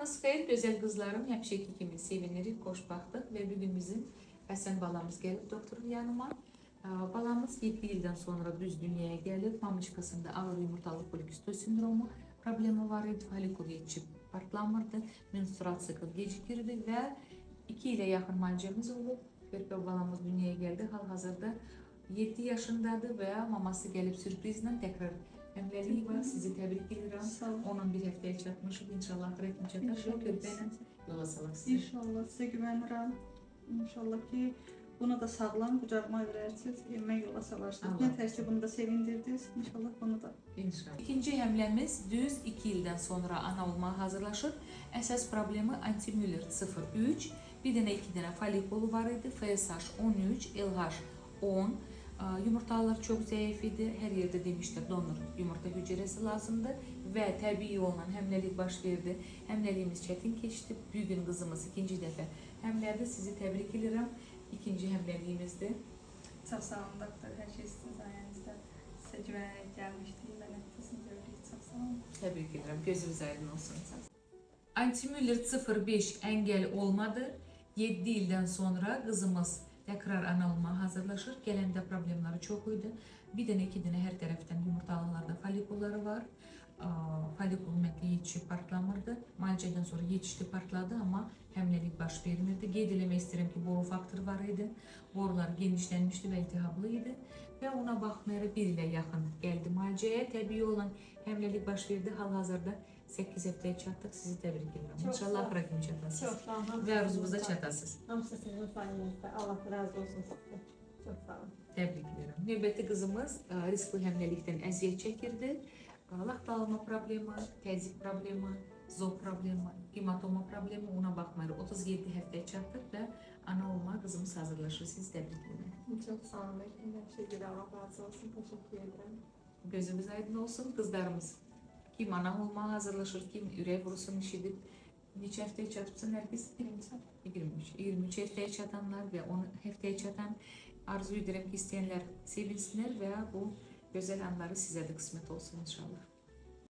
Sabahınız xeyir, gözəl qızlarım. Həmişəki kimi sevinirik, xoşbəxtıq və bu gün bizim Həsən balamız gəlib doktorun yanıma. Balamız 7 ildən sonra düz dünyaya gəlib. Mamıçkasında ağır yumurtalıq polikistoz sindromu problemi var idi. Folikul yetişib partlamırdı. Menstrual sikl gecikirdi və 2 ilə yaxın müalicəmiz olub. Körpə balamız dünyaya gəldi. Hal-hazırda 7 yaşındadır və maması gəlib sürprizlə təkrar həmiləliyi var. Sizi təbrik edirəm. Sağ olun. Onun bir həftəyə çatmışıq. İnşallah axıra kimi çatar və İnşallah. körpə ilə yola salaq sizi. İnşallah sizə güvənirəm. İnşallah ki bunu da sağlam qucağıma verərsiniz, evimə yola salarsınız. Allah. Nə tər ki bunu da sevindirdiniz. İnşallah bunu da. İnşallah. İkinci həmləmiz düz 2 ildən sonra ana olmağa hazırlaşır. Əsas problemi anti-Müller 0,3, bir dənə iki dənə folikulu var idi. FSH 13, LH 10. Yumurtalar çox zəif idi. Hər yerdə demişlər donor yumurta hüceyrəsi lazımdır və təbii yolla həmləlik baş verdi. Həmləliyimiz çətin keçdi. Bu gün qızımız ikinci dəfə həmlədir. Sizi təbrik edirəm. İkinci həmləliyimizdir. Çox sağ olun doktor, hər şey sizin sayənizdə. Sizə güvənərək gəlmişdik və nəticəsini gördük. Çox sağ olun. Təbrik edirəm. Gözünüz aydın olsun. Anti-Müller 0,5 əngəl olmadı. 7 ildən sonra qızımız təkrar ana olmağa hazırlaşır. Gələndə problemləri çox idi. Bir dənə, iki dənə hər tərəfdən yumurtalıqlarda folikulları var. Folikul ümumiyyətlə yetişib partlamırdı. Müalicədən sonra yetişdi, partladı, amma həmiləlik baş vermirdi. Qeyd eləmək istəyirəm ki, boru faktoru var idi. Borular genişlənmişdi və iltihablı idi. Və ona baxmayaraq bir ilə yaxın gəldi müalicəyə. Təbii olan həmiləlik baş verdi. Hal-hazırda 8 həftəyə çatdıq. Sizi təbrik edirəm. Çox İnşallah sağ ol. axıra kimi çatasınız. Çox sağ olun. Və arzuvuza çatasınız. Hamısı sizin sayənizdə. Allah razı olsun sizdən. Çox sağ olun. Təbrik edirəm. Növbəti qızımız riskli həmiləlikdən əziyyət çəkirdi. Laxtalanma problemi, təzyiq problemi, zob problemi, hematoma problemi, ona baxmayaraq 37 həftəyə çatdıq və ana olmağa qızımız hazırlaşır. Sizi təbrik edirəm. Çox sağ olun. Hər şey görə Allah razı olsun. Təşəkkür edirəm. Gözümüz aydın olsun qızlarımız. Kim ana olmağa hazırlaşır, kim ürək vurusunu eşidib. Neçə həftəyə çatıbsın Nərgiz? 23. 23 həftəyə çatanlar və 10 həftəyə çatan arzu edirəm ki, istəyənlər sevinsinlər və bu gözəl anları sizə də qismət olsun inşallah.